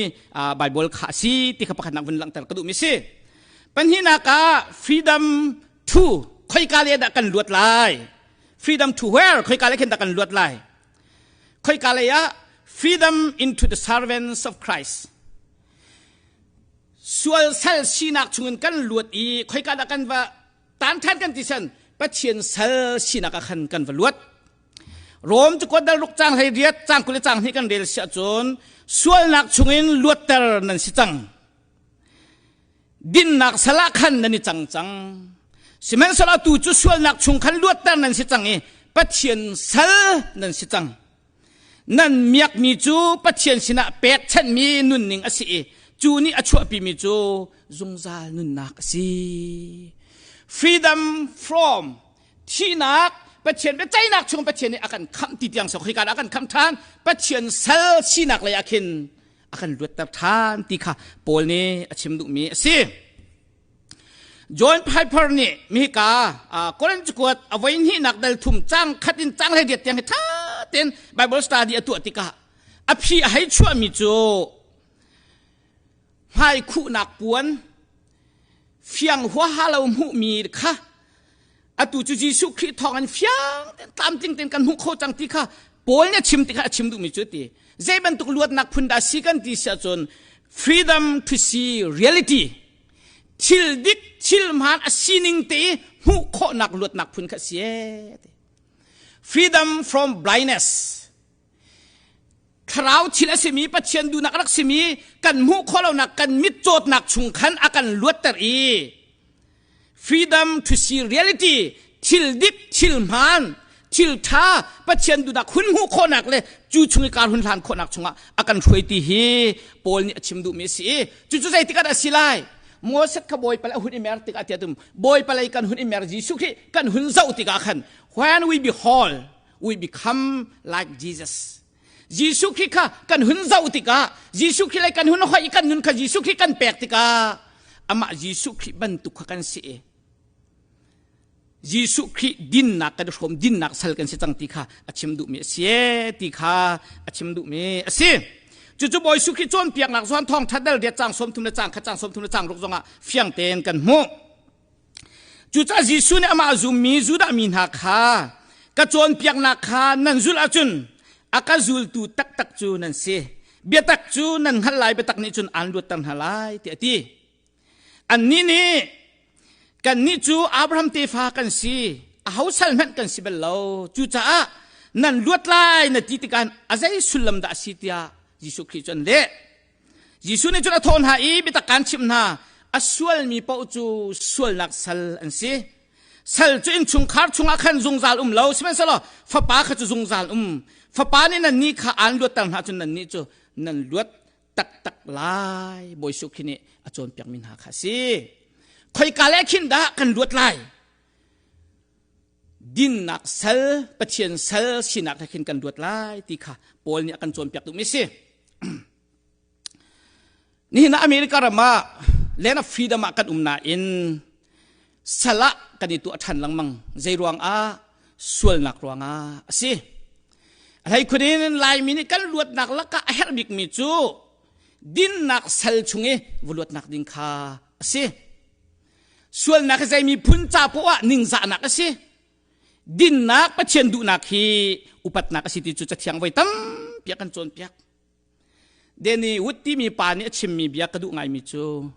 Bible kha a si ti kha pakhatnak vun langhter ka duhmi si pahnihnak ah freedom to khoika le dah kan luat lai freedom to where khoika le khin dah kan luat lai khoika lei ah freedom into the servants of Christ Sual sal sinak chungin kan luat i khoika dah kan va tan ṭhan kan ti san Pathian sal sinak ah khan kan va luat. Rom cu kuat dal ruk cang hlei riat cang 20 le cang hnih kan rel si ahcun sualnak chungin luatter nan si cang. Dinnak sal ah khan nan i cang cang. Sihmanhsehlaw tu cu sualnak chung khan luatter nan si cang i Pathian sal nan si cang. Nan miakmi cu Pathian sinah pekchanhmi nunning a si i cu nih a chuahpimi cu zungzal nunnak a si. Freedom from thihnak Pathian biaceihnak chung Pathian nih a kan khamh ti tiang sok hika a kan khamh ṭhan Pathian sal sinak lei ah khin a kan luatter ṭhan ti kha Paul nih a chim duhmi a si. John Piper nih mihika Korinth cakuat a voi hnihnak dal thum cang khat in cang hlei riat tiang hi ṭha tein Bible study a tuah tikah a phi a hei chuahmi cu hmai khuhnak puan fiang huaha lo hmuhmi kha atu cu Jesuh Khrih thawng in fiang tein tlamtling tein kan hmuh kho cang ti kha Paul nih a chim tikah a chim duhmi cu ti zei bantuk luatnak phun dah si kan ti si ahcun freedom to see reality thil dik thil hmaan a sining te i hmuh khawhnak luatnak phun kha si ee freedom from blindness thlarau thil a simi Pathian duhnak rak simi kan hmuh khawh lonak kan mit cawtnak chung khan a kan luatter i freedom to see reality thil dik thil hmaan thil ṭha Pathian duhnak hun hmuh khawhnak le cu chung i kar hun hlan khawhnak chungah a kan hruai ti hi Paul nih a chim duhmi a si i cucu zeitik ah dah a si lai Moses kha Bawipa le a hun i mer tikah tiah tum Bawipa lei kan hun i mer Jesuh Khrih kan hun zoh tikah khan when we behold we become like Jesus Jesuh Khrih kha kan hun zoh tikah Jesuh Khrih lei kan hun hoih kan nun kha Jesuh Khrih kan pek tikah amah Jesuh Khrih bantuk kha kan si i Jesuh Khrih dinnak kan i hrawm dinnak sal kan si cang ti kha a chim duhmi a si ti kha a chim duhmi a si. Cucu Bawi Jesuh Khrih cawnpiaknak zawn thawng ṭhat dal riat cang 30 le cang khat cang 30 le cang ruk zongah fiang tein kan hmuh. Cucaah Jesuh nih amah a zummi Judah mi hna kha ka cawnpiaknak kha nan zulh ahcun a ka zultu taktak cu nan si. Biatak cu nan hngalh lai biatak nih cun aan luatter hna lai tiah a ti. Annih nih kannih cu Abraham tefa kan si, aho sal hmanh kan si bal lo. Cucaah Nan luat lai na ti tikah a zei sullam dah a si tiah Jesuh Khrih cu an leh. Jesuh nih cun a thawh hna i biatak kaan chimh hna, a sualmi paoh cu sualnak sal an si. Sal cu innchungkhar chungah khan zungzal um lo, sihmanhsehlaw fapa kha cu zungzal um. Fapa nih nannih kha aan luatter hna cun nannih cu nan luat taktak lai. Bawi Jesuh Khrih nih a cawnpiakmi hna kha a si. Khoika le khin dah kan luat lai? Dinnak sal, Pathian sal sinak he khin kan luat lai ti kha Paul nih a kan cawnpiak duhmi a si. Nihin ah America ram ah land of freedom ah kan um nain sal ah kan i tuah ṭhan lengmang. Zei ruangah? Sualnak ruangah a si. A hleikhun in Laimi nih kan luatnak lakah a herh bikmi cu dinnak sal chung i va luatnak ding kha a si. Sualnak hi zei miphun ca poah ah ningzahnak a si. Dinnak Pathian duhnak hi upatnak a si ti cu Cathiang voi tampi a kan cawnpiak. Danny Wood timi pa nih a chimmi bia ka duh ngaimi cu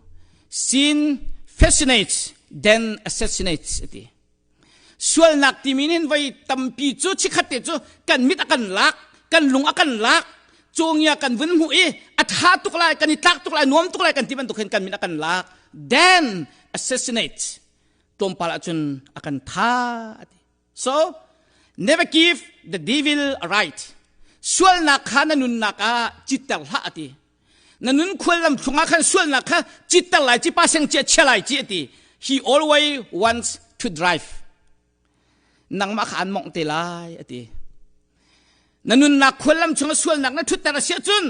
sin fascinates then assassinates a ti. Sualnak timi nih voi tampi cu chikhat te cu kan mit a kan lak, kan lung a kan lak, cawngia kan vun hmuh i a tha tuk lai, kan i tlak tuk lai, nuam tuk lai kan ti bantuk hin kan mit a kan lak. Then assassinate tlawmpal ahcun a kan tha a ti. So, never give the devil a right. Sualnak kha na nunnak ah citter hlah a ti. Na nun khuallam chungah khan sualnak kha citter lai ci pa seng chia chia lai ci a ti. He always wants to drive. Nangmah kha an mongh te lai a ti. Na nunnak khuallam chungah sualnak na ṭhutter a si ahcun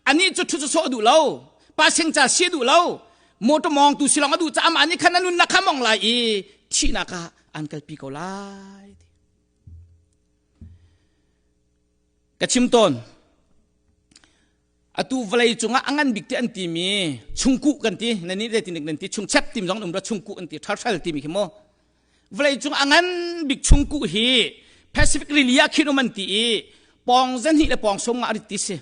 anih cu ṭhut sawh duh lo. Pa seng ca si duh lo. Motor mawng tu silong a duh caah amah nih khan na nunnak kha mong lai i thihnak ah an kalpi ko lai. Ka chim tawn. Atu vawlei cungah a ngan bik ti an timi chungkuh kan ti nan nih zeitin nan ti chungchep tim zong um ra chungkuh an ti ṭhalhral timi khi mu vawlei cung a ngan bik chungkuh hi Pacific Rili ah khin um an ti i pawng zahnih le pawng som nga rit ti si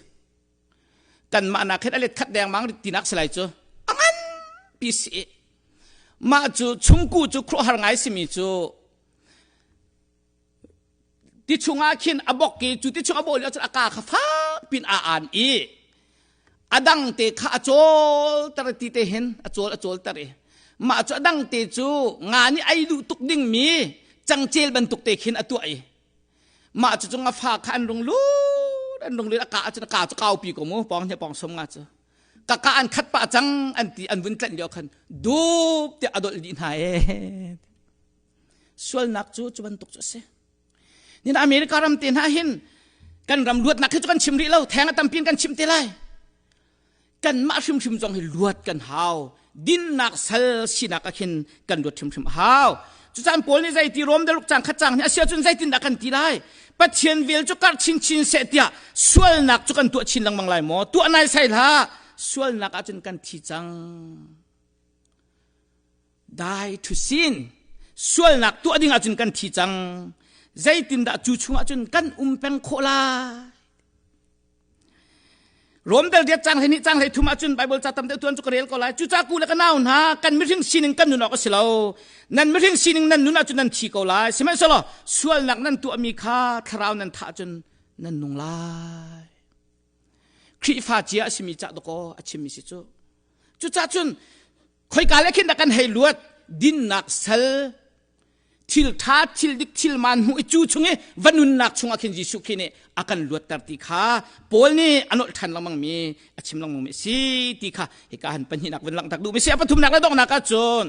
kanmah nak hin a let khat dengmang rit tinak si lai cu a ngan pi si mah cu chungku cu khuahar ngai simi cu ti chungah khin a bok i cu ti chung a bawh lio cun a ka kha fak pin a an i a dang te kha a cawl ter ti te hin a cawl a cawl ter i mah cu a dang te cu nga nih ei duh tuk ding mi cangcel bantuk te khin a tuah i mah cu cu ngafa kha an rung lut an rung lut a ka ahcun a ka cu kaupi ko mu pawng hne pawng som nga cu ka ka an khat pah cang an ti an vun tlanh lio khan dup tiah a dolh dih hna e sualnak cu cu bantuk cu a si nin America ram te hna hin kan ram luatnak hi cu kan chim rih lo theng a tampi in kan chim te lai kanmah hrimhrim zong hi luat kan hau dinnak sal sinak ah khin kan luat hrimhrim a hau cucaan Paul nih zeiti Rom daruk cang khat cang nih a si ahcun zeitindah kan ti lai Pathian vel cu karh chinchin seh tiah sualnak cu kan tuah chin lengmang lai maw tuah nai sai hlah sualnak ahcun kan thi cang die to sin sualnak tuah ding ahcun kan thi cang zeitindah cu chungah cun kan um peng khawh lai Rom dal riat cang hlei cang hlei thum ahcun Bible ca tam deuh tuan cu ka rel ko lai. Cuca ku le ka nau hna kan mihring sining kan nun awk a si lo. Nan mihring sining nan nun ahcun nan thi ko lai. Sihmanhsehlaw sualnak nan tuahmi kha thlarau nan thah ahcun nan nung lai. Khrihfa cia a simi ca dakaw a chimmi si cu. Cucah cun khoika le khin dah kan hei luat dinnak sal thil ṭha thil dik thil maan hmuh i cu chung i va nunnak chungah khin Jesuh Khrih nih a kan luatter ti kha Paul nih a nolh ṭhan lengmang mi a chim lengmang mi a si ti kha hika han pahnihnak vun langhter duh mi si a pathumnak le donghnak ah cun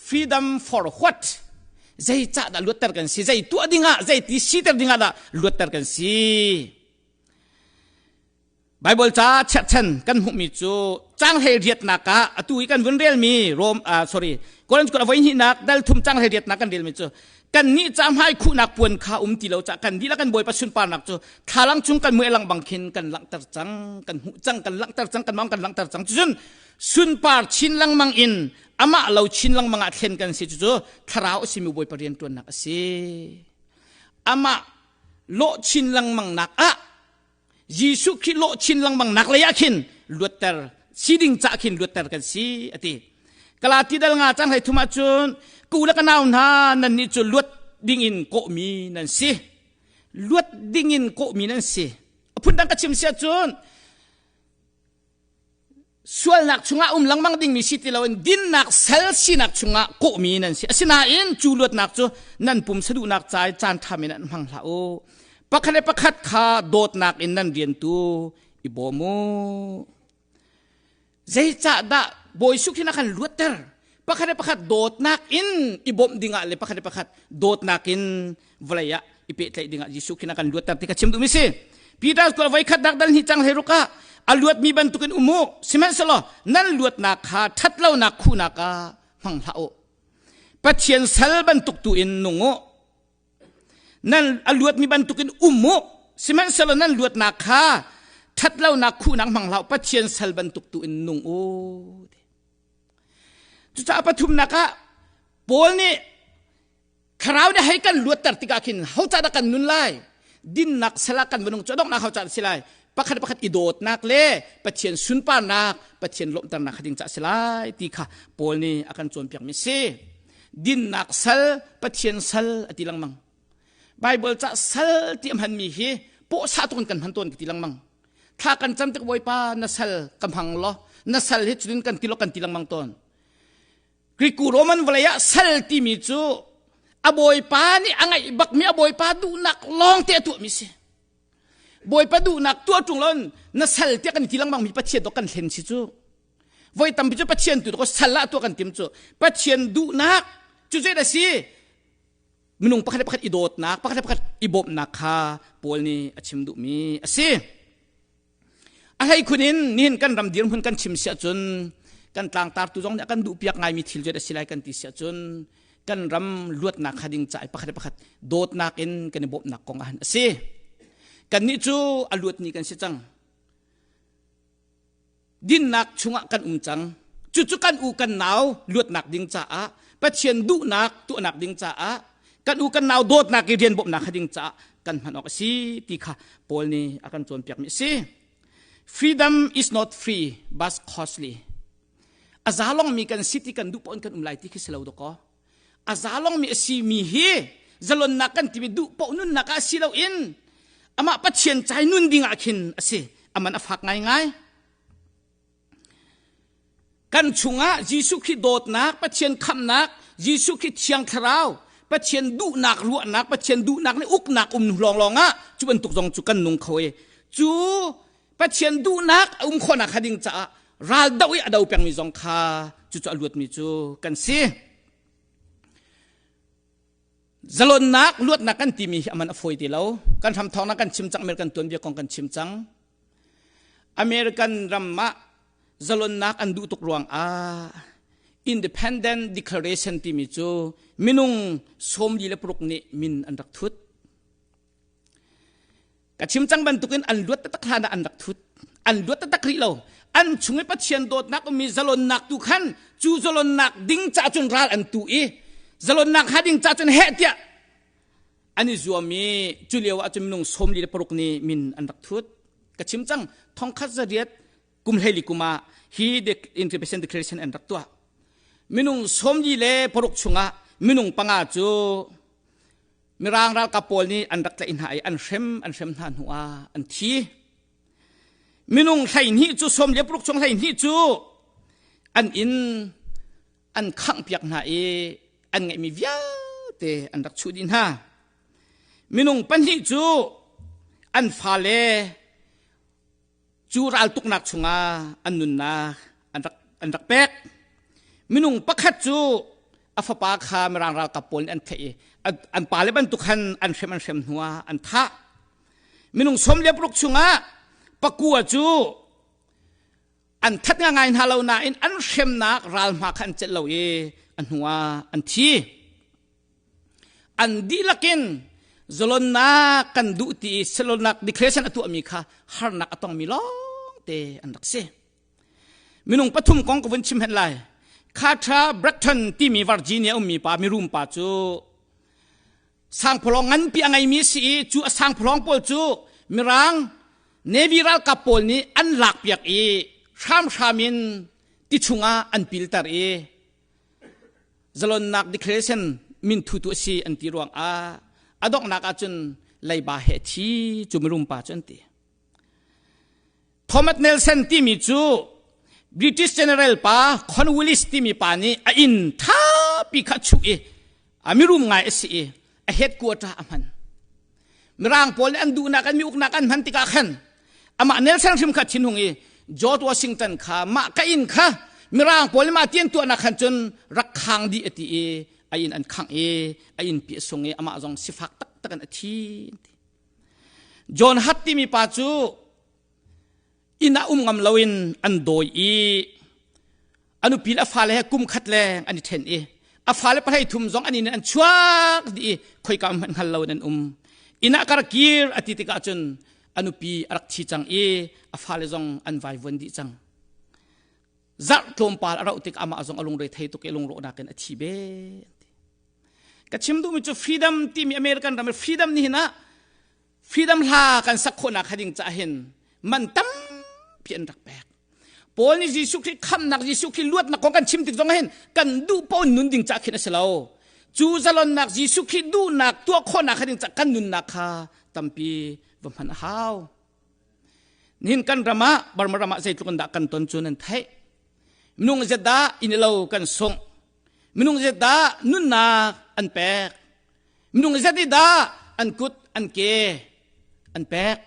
freedom for what zeicah dah luatter kan si zei tuah dingah zei ti siter dingah dah luatter kan si Baibal ca cherhchan kan hmuhmi cu canghlei riatnak ah atu i kan vun relmi Rom uh, sorry Korinth kut a voi hnihnak dal thum canghlei riatnak kan relmi cu kan nih ca hmai khuhnak puan kha um ti lo ca kan dihlak kan Bawipa sunparnak cu thlalang chung kan mui lang bang khin kan langhter cang kan hmuh cang kan langhter cang kan mong kan langhter cang cun sunpar chin lengmang in amah lo chin lengmang ah thlen kan si cu thlarau a simi Bawipa riantuannak a si amah lawh chin lengmang nak ah Jesuh Khrih lawh chin lengmang nak lei ah khin luatter si ding cah khin luatter kan si a ti. Galati dal nga cang hlei thum ahcun ku le ka nau hna nan nih cu luat ding in kawhmi nan si. Luat dingin kawhmi nan si. A phundang ka chim si ahcun sualnak chungah um lengmang dingmi si ti loin dinnak sal sinak chungah kawhmi nan si. Asinain cu luatnak cu nan pum saduhnak ca i caan ṭha men ah hmang hlah u. Pakhat le pakhat kha dawtnak in nan rian tu i bawm u. Zeicahdah Bawi Jesuh Khrih na kan luatter? Pakhat le pakhat dawtnak in i bawmh dingah le pakhat le pakhat dawtnak in vawlei ah i pehtlaih dingah Jesuh Khrih na kan luatter ti kha chim duhmi si. Peter cu voi khat dak dal hnih cang hlei ruk ah a luatmi bantukin um u. Sihmanhsehlaw nan luatnak kha ṭhatlonak khuhnak ah hmang hlah u. Pathian sal bantuk tu in nung u. Nan a luatmi bantukin um u. Sihmanhsehlaw nan luatnak kha ṭhatlonak khuhnak hmang hlah u. Pathian sal bantuk tu in nung u. Cucaah pathumnak ah Paul nih Thlarau nih hei kan luatter tikah khin ho ca dah kan nun lai? Dinnak sal ah kan minung cu a donghnak ho ca dah si lai? Pakhat pakhat i dawtnak le Pathian sunparnak, Pathian lawmhternak kha ding ca si lai ti kha Paul nih a kan cawnpiakmi si. Dinnak sal, Pathian sal a ti lengmang. Bible ca sal ti a hmanmi hi pawhsah tuk in kan hman tawn ka ti lengmang. Thla kan cam tik Bawipa na sal ka hmang law na sal hi cutin kan ti law kan ti lengmang tawn. Greek Roman vawlei ah sal timi cu a bawipa nih a ngaih bakmi a bawipa duhnak lawng te a tuahmi si. Bawipa duhnak tuah ṭung loin na sal tiah kan ti lengmang mi Pathian dawk kan hlen si cu. Voi tampi cu Pathian tu dawk sal ah tuah kan tim cu. Pathian duhnak cu zei dah si? Minung pakhat le pakhat i dawtnak, pakhat le pakhat i bawmhnak kha Paul nih a chim duhmi a si. A hleikhun in nihin kan ram dirhmun kan chim si ahcun kan tlangtartu zong nih a kan duhpiak ngaimi thil cu a si lai kan ti si ahcun kan ram luatnak kha ding ca i pakhat le pakhat dawtnak in kan i bawmhnak kong ah a si. Kannih cu a luatni kan si cang. Dinnak chungah kan um cang. Cucu kan u kan nau luatnak ding caah Pathian duhnak tuahnak ding caah kan u kan nau dawtnak i rian bawmhnak kha ding caah kan hman awk a si ti kha Paul nih a kan cawnpiakmi a si. Freedom is not free but costly. A zalongmi kan si ti kan duh paoh in kan um lai ti khi si lo dawkaw. A zalongmi a simi hi zalonnak kan timi duh paoh nunnak ah si loin amah Pathian cai nun ding ah khin a si. A man a fak ngaingai. Kan chungah Jesuh Khrih dawtnak, Pathian khamhnak, Jesuh Khrih Thiang Thlarau, Pathian duhnak ruahnak, Pathian duhnak le uknak um lawnglawng ah cu bantuk zong cu kan nung kho i cu Pathian duhnak a um khawhnak kha ding caah ral doh i a do pengmi zong kha cucu a luatmi cu kan si. Zalonnak, luatnak kan timi hi aman a fawi ti lo. Kan hramthawknak kan chim cang, American tuanbia kong kan chim cang. American ram ah zalonnak an duh tuk ruangah Independent Declaration timi cu minung 46 nih min an rak thut. Ka chim cang bantukin an luat taktak hlan ah an rak thut. An luat taktak rih lo. An chung i Pathian dawtnak ummi zalonnak tu khan cu zalonnak ding ca cun ral an tu i zalonnak ha ding ca cun heh tiah an i zuam i cu lio ah cun minung 46 nih min an rak thut. Ka chim cang thongkhat zariat kum hleili kum ah hi Independence Declaration an rak tuah. Minung 46 chungah minung panga cu Mirang ralkap pawl nih an rak tlaih hna i an hrem an hrem hna hnu ah an thi. Minung 12 cu 16 chung 12 cu an inn an khanghpiak hna i an ngeihmi vialte an rak chuh dih hna. Minung pahnih cu an fale Cu raltuknak chungah an nunnak an rak, an rak pek. Minung pakhat cu a fapa kha Mirang ralkap pawl nih an theih i an pale bantuk khan an hrem an hrem hnuah an thah. Minung 16 chungah pakua cu an that ngai hna lo nain an hremnak ralhma kha an celh lo i a hnuah an thi. An dihlak in zalonnak kan duh ti i zalonnak declaration a tuahmi kha harnak a tongmi lawngte an rak si. Minung pathum kong ka vun chim hen lai. Carter Braxton timi Virginia ummi pa mirum pa cu sangphalawng nganpi a ngeimi si i cu a sangphalawng pawl cu Mirang Navy ralkap pawl nih an lakpiak i hramhram in ti chungah an pilter i zalonnak declaration min thutu a si an ti ruangah a donghnak ahcun Leiba he thi cu mirum pa cu an ti. Thomas Nelson timi cu British General pa Cornwallis timi pa nih a inn thapi kha chuh i a mirum ngai a si i a headquarter a hman. Mirang pawl nih an duhnak an mi uknak an hman tikah khan amah Nelson hrim kha thinhung i George Washington kha mah ka inn kha Mirang pawl nih mah tian tuahnak khan cun rak khang dih a ti i a inn an khangh i a inn pi a sung i amah zong sifak taktak in a thi. John Hutt timi pa cu inn ah um ngam loin an dawi i a nupi le a fale he kum khat leng an i ṭhen i a fale pahlei thum zong an inn in an chuak dih i khoika hmanh hngal loin an um. Inn ah ka rak kir a ti tikah cun a nupi a rak thi cang i a fale zong an vaivuan dih cang. Zarh tlawmpal a rauh tik amah zong a lungre thei tuk i lungrawhnak in a thi ve. Ka chim duhmi cu freedom timi American ram i freedom nihin ah freedom hla kan sak khawhnak ding caah hin man tampi an rak pek. Paul nih Jesuh Khrih khamhnak Jesuh Khrih luatnak kong kan chim tik zong hin kan duh paoh nun ding caah khin a si lo. Cu zalonnak Jesuh Khrih duhnak tuah khawhnak ding caah kan nunnak kha tampi va hman a hau. Nihin kan ram ah Burma ram ah zeitluk in dah kan ton cu nan theih. Minung zet dah inn lo kan sungh. Minung zet dah nunnak an pek. Minung zet nih dah an kut an ke an pek.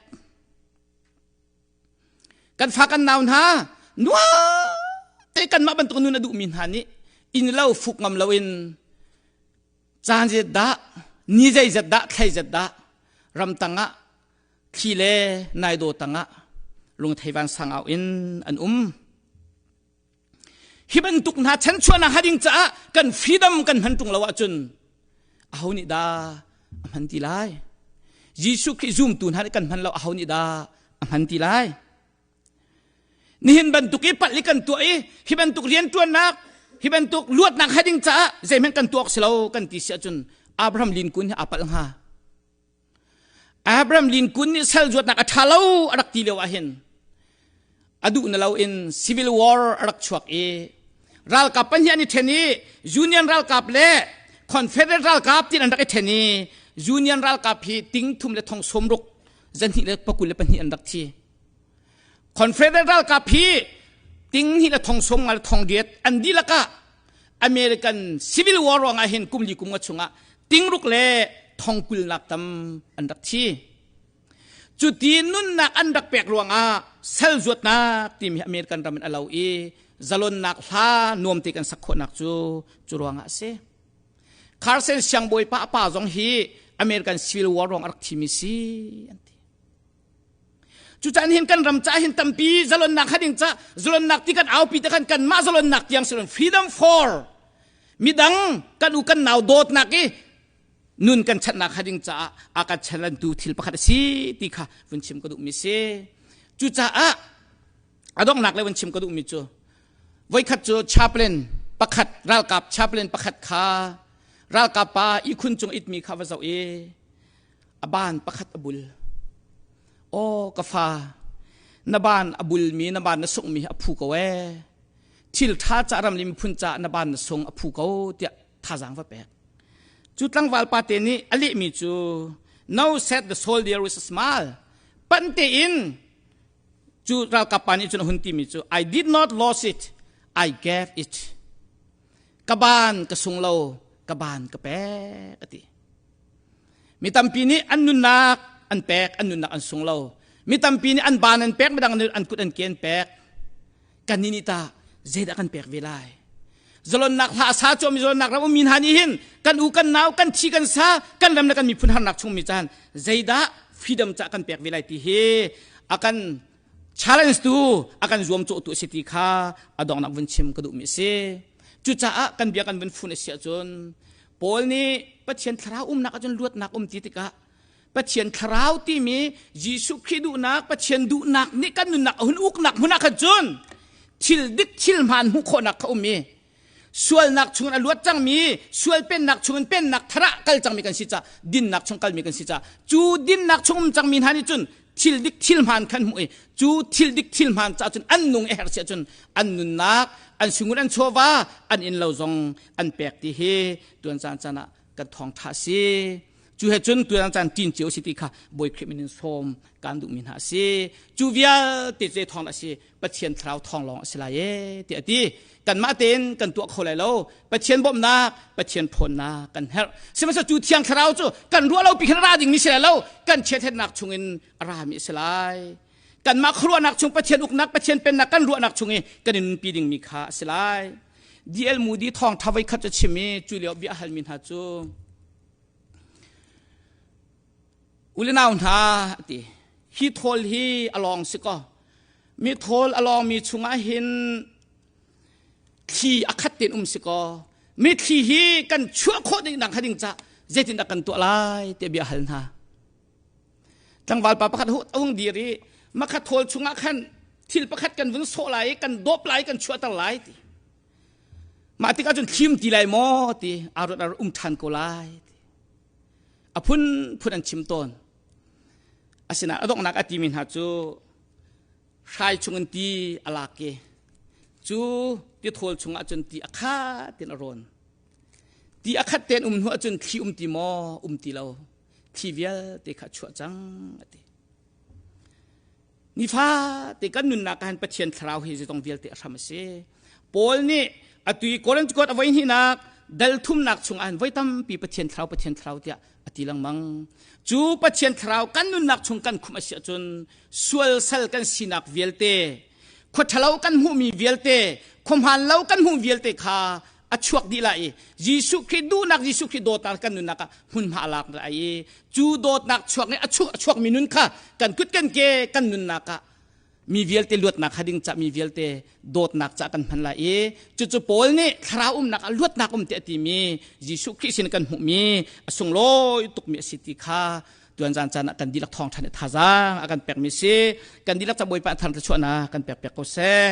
Kan fa kan nau hna nuam te kanmah bantuk nun a duhmi hna nih inn lo fuk ngam loin caan zet dah ni zeizet dah thlei zet dah ramtang ah thli le naidaw tangah lungthei vansang au in an um. Hi bantuk hna chanchuahnak hnga ding caah kan freedom kan hman ṭung lo ahcun aho nih dah a hman ti lai? Jesuh Khrih zumtu hna nih kan hman lo aho nih dah a hman ti lai? Nihin bantuk i palh i kan tuah i hi bantuk rianṭuannak hi bantuk luatnak hnga ding caah zeihmanh kan tuah awk si lo kan ti si ahcun Abraham Lincoln hi aa palh hnga. Abraham Lincoln nih sal zuatnak a ṭha lo a rak ti lio ah hin a duh na loin civil war a rak chuak i ralkap pahnih an i ṭhen i Union ralkap le Confederate ralkap tin an rak i ṭhen i Union ralkap hi ting thum le thong sawm ruk zahnih le pakul le pahnih an rak thi. Confederate ralkap hi ting hnih le thong sawm nga le thong riat an dihlak ah American Civil War ruangah hin kum li kum nga chungah tingruk le thongkulnak tam an rak thi. Cu ti nunnak an rak pek ruangah sal zuatnak timi American ram in a lo i zalonnak hla nuam te kan sak khawhnak cu cu ruangah a si. Carson siangbawipa a pa zong hi American Civil War ruang a rak thimi si an ti. Cucaan hin kan ram ca hin tampi zalonnak kha ding ca zalonnak ti kan aupi te khan kanmah zalonnak tiang si freedom for midang kan u kan nau dawtnak i nun kan channak kha ding caah a kan chalantu thil pakhat a si ti kha vun chim ka duhmi si. Cucaah a donghnak le vun chim ka duhmi cu voikhat cu chaplain pakhat ralkap chaplain pakhat kha ralkap pa ihkhun cung itmi kha va zoh i a baan pakhat a bul. Aw ka fa, na baan a bulmi, na baan na sunghmi hi a phu ko ee. Thil ṭha ca ram le miphun ca na baan na sung a phu ko tiah thazaang va pek. Cu tlangval pa te nih a lehmi cu no said the soldier with a smile. Pan tein cu ralkap pa nih cun a hun timi cu I did not lose it, I gave it. Ka baan ka sung lo, ka baan ka pek a ti. Mi tampi nih an nunnak an pek, an nunnak an sung lo. Mi tampi nih an baan an pek, midang nih an kut an ke an pek. Kannih nih tah zeidah kan pek ve lai? Zalonnak hla sa cuami zalonnak ram ummi hna nih hin kan u kan nau kan thi kan sa kan ram le kan miphun harnak chungmi caan zeidah freedom cah kan pek ve lai ti hi a kan challenge tu a kan zuam cawh tu a si ti kha a donghnak vun chim ka duhmi a si. Cucaah kan bia kan vun fun a si ahcun Paul nih Pathian thlarau umnak ahcun luatnak um ti tikah Pathian thlarau timi Jesuh Khrih duhnak Pathian duhnak nih kan nunnak a hun uknak hmun ah khan cun thil dik thil hmaan hmuh khawhnak kha um i sualnak chungin a luat cangmi sual pennak chungin pennak thar ah kal cangmi kan si ca dinnak chung kalmi kan si ca cu dinnak chung um cangmi hna nih cun thil dik thil hmaan khan hmuh i cu thil dik thil hmaan ca cun an nung a herh si ahcun an nunnak an sungul an chawva an inn lo zong an pek ti hi tuan caan caan ah kan thawngṭha si. Cu he cun tuan caan ṭin cio si ti kha Bawi Khrih min in sawm kan duhmi hna a si. Cu vialte cu thawng a si Pathian thlarau thawng lawng a si lai e tiah a ti. Kanmah tein kan tuah kho lai lo. Pathian bawmhnak, Pathian ṭhawnnak kan herh. Sihmanhsehlaw cu thiang thlarau cu kan ruah lo pi khan a ra dingmi si lai lo. Kan chiathetnak chungin a rami a si lai. Kanmah khuaruahnak chung Pathian uknak, Pathian pennak kan ruahnak chung i kan i nunpi dingmi kha a si lai. D.L. Moody thawngṭha voikhat cu chim i cu lio bia halmi hna cu U le nau hna a ti hi thawl hi a lawng si kaw mi thawl a lawngmi chungah hin thli a khat tein um si kaw mi thli hi kan chuah khawh ding dang kha ding ca zeitindah kan tuah lai tiah bia hal hna tlangval pa pakhat a hung dir i makha thawl chungah khan thil pakhat kan vun sawh lai i kan dawp lai kan chuahter lai ti mah tikah cun thlim ti lai maw ti aa ruat a um ṭhan ko lai ti a phunphun an chim tawn asinain a donghnak a timi hna cu hrai chungin ti a lak i cu tithawl chungah cun ti a khat in a rawn ti a khat tein um hnu ahcun thli um ti maw um ti lo thli vialte kha a chuah cang a ti Nifate kan nunnak ah hin Pathian thlarau hi zeizong vialte a hram a si. Paul nih atu i Korinth kuat a voi hnihnak dal thumnak chungah hin voi tampi Pathian thlarau Pathian thlarau tiah a ti lengmang. Cu Pathian thlarau kan nunnak chung kan khumh a si ahcun sual sal kan sinak vialte khua ṭhalo kan hmuhmi vialte khua hmaan lo kan hmuh vialte kha a chuak dih lai i Jesuh Khrih duhnak Jesuh Khrih dawtnak kan nunnak ah hmunhma a lak lai i cu dawtnak chuak nih a chuak a chuakmi nun kha kan kut kan ke kan nunnak ah mi vialte luatnak ha ding ca mi vialte dawtnak ca kan hman lai i cucu Paul nih thlarau umnak ah luatnak um ti a timi Jesuh Khrih sin kan hmuhmi a sunglawi tukmi a si ti kha tuan zan caan ah kan dihlak thawng ṭhan i thazaang a kan pekmi si kan dihlak ca Bawipa thar thluachuahnak kan pek piak ko seh.